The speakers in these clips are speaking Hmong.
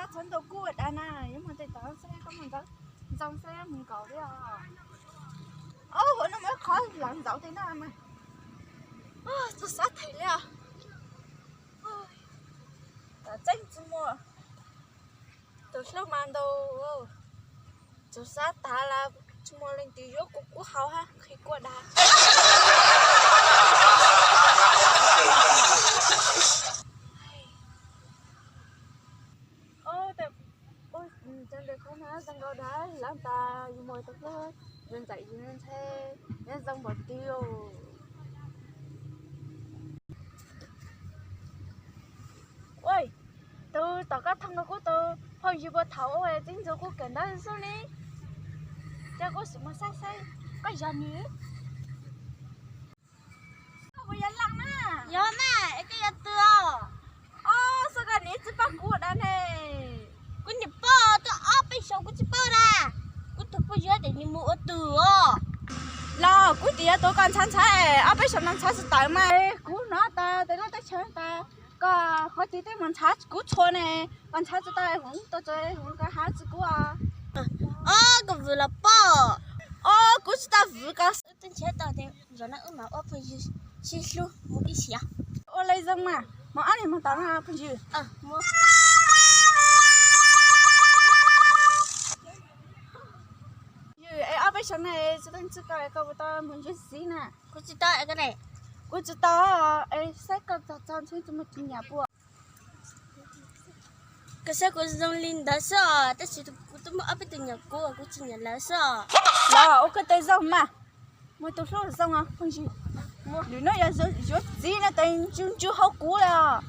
Txhob ntaus kuj ua dab na, yuav mus tej tod xwb, koj mus ntxeev xwb mus nkaum li os. Ob, ua no muaj qhov los ntxaus tej no mas. Txog sab thaiv li os. Txeeb tsis muaj. Tus hlub mas ntaus, txog sab tav las tsis muaj leej twg yuav kuv kub hau hab nqhis kuj ua dab. Cov ntawm qhov no zoo nkaus dab lab tas yus mus tau hlub, yus ntxhais yus ntxhais, nyob zoo npaum twg. Ua, tus tom koj thooj nkaus kuv tus phooj ywg puag thaum ub txib ntxuag kuv kawm ntawv xwb ne, ces kuv sim mus saib saib koj yog nws. Koj puas yog Leej na? Yog na, es koj yog twg os? Os, xyov koj niam tsis pab kuv ua dab ne. Kuv niam pab twb ob peb xyoos kuv tsis paub na. Kuv tus phooj ywg tias nws mus ua twg os. Los kuv tias yuav tuav koj ntxhab ntxhab, ob peb xyoos no ntxhab tsis tawm mas. Kuv hnov tas tej lub teb chaws tas koj qhov twg twb mus ntxhab kuv txhua ne, koj ntxhab tsis tau hoov tuaj txog hoov koj hab tsis kuv os. Os, koj vwm los poj. Os, kuv tsis tau vwm koj. Wb twb nrhiav tau tias zaum no wb mam ua phooj ywg sib hlub mus ib sim. Ua li zoo mas, mus ob leeg mus tom no phooj ywg. Ywg, es ob peb xyoos no tsis tau ntsib koj, koj puas tau mus yuav txiv na? Kuv tsis tau, kuv tsis tau, es saib koj txog txog ntshe tsis muaj tus nyiam puas. Koj saib kuv zoo li ntawd xwb os, tab sis kuv twb muaj ob peb tus nyiam kuv, kuv tsis nyiam lawv xwb os. Los ua koj tes zoo mas, muaj tus hlub zoo os phooj ywg. Lwm hnub yog yuav txiv no tes ntsw ntsw hauv kuv li os.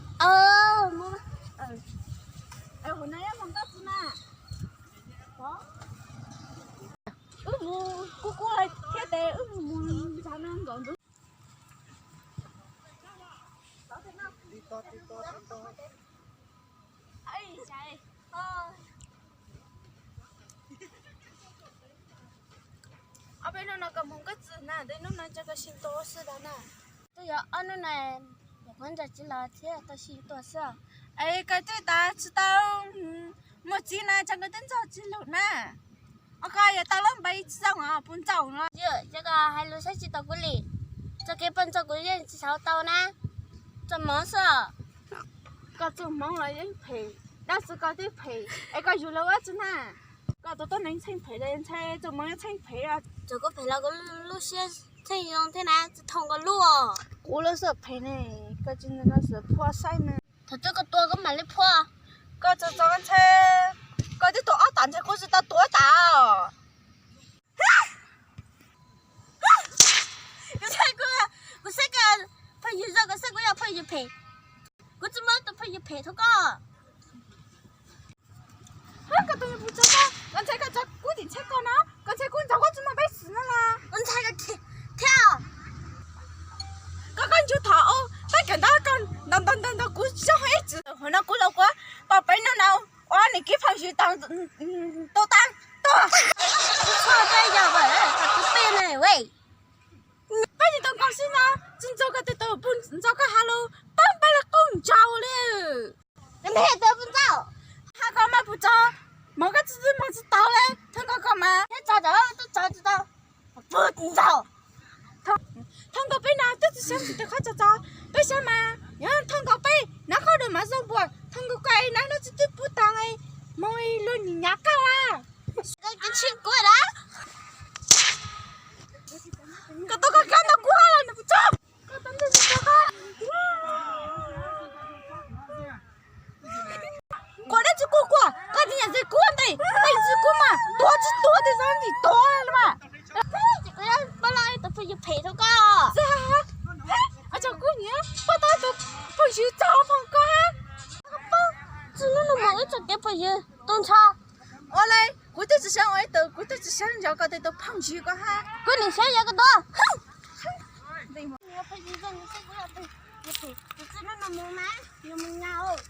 Wb mus kub kub thiab tes wb mus ntxhab no nkaum ntxov. Ob peb hnub no koj mus koj txwm na, tej hnub no ces koj sib tua xwb ntag na. Twb yog ob hnub no nyuam qhuav ntsa tsis los thiab tau sib tua xwb. Es koj twb tas tsis tau muaj txiv na, ces koj twb ntxhab tsis lug na. Os, koj yuav tau lub npe tsis zoo os, puas ntxaus no. Yog ces koj hais lus saib tsis taus kuv li. Txoj kev poj ntxoog kuv yeej tsis xav tau na. Txoj hmoov xwb. Koj txoj hmoov los yeej phem, dab tsi koj twb phem, es koj yug lawv ua tsi na. Koj tus tuab neeg txheej phem los ntshai txoj hmoov yuav txheej phem. Txawm kuv phem los kuv lub siab txheej zoo thiab na, tsis thooj koj lub os. Kuv lub siab phem ne, koj tsis nco koj sim phua saib na. Thaum twg koj tuag koj mam li phua. Koj txom txom ntshai, koj twb tuag ob tas ntshai kuv tsis tau tuag tas. Kuv saib, kuv saib koj phooj ywg zoo, koj saib kuv yog phooj ywg phem. Kuv tsis muaj tus phooj ywg phem thaum koj. Koj tus yog puas tsaug koj, koj ntshai koj tsaug kuv tim ntshai koj no, koj ntshai kuv ntxaug koj tsis muaj peev xwm no los. Kuv ntshai koj thiab. Koj, koj ncu thov peb kawm ntawv, koj ntaus ntaus ntaus ntaus kuv tsis zoo ib txwm. Hauv no kuv los kuv pom peb nub no ua nws kev phooj ywg tau, tau tas tuag. Txhob peb yog, koj tus peb ne. Peb tsis tau nkaus xwb no, tsis ntxaug koj tej tus puj ntxaug koj ha lus, pab peb li qub ntsaug li. Koj nthe tau puj ntxaug, ha koj mas puj tsaug, mas koj tsis tsis mas tsis tau li, thov koj koj mas. Tsis tau, tsis tau, puj ntxaug. Thov koj peb no twb tsis siab tsis tau qhov txog txog, peb siab mas yog thov koj peb nab qhov dua mas zoo npuas, thov koj koj es nab no tsis twb puj tag, moog luag nyiam nyiam koj a. Koj tsis kuv na. Koj tau koj kab ntawd kuv los nws puj tsaug. Qhov dab tsi kuj kuj, koj tsis nyiam txiv kuv ntej, txiv kuv mas tuag tsis tuag twb txog ntxim tuag li mas. Pab lab tus phooj ywg phem thaum koj. Txog kuv nyiam pab tau tus phooj ywg txog phooj koj. Txij hnub no mus wb txoj kev phooj ywg tu nrho. Ua li, kuv twb tsis xav ua ib tug, kuv twb tsis xav yog koj tej tus phooj ywg koj hab. Kuv nim xav yog koj tus. Txij hnub no mus mas yus mus nyaum.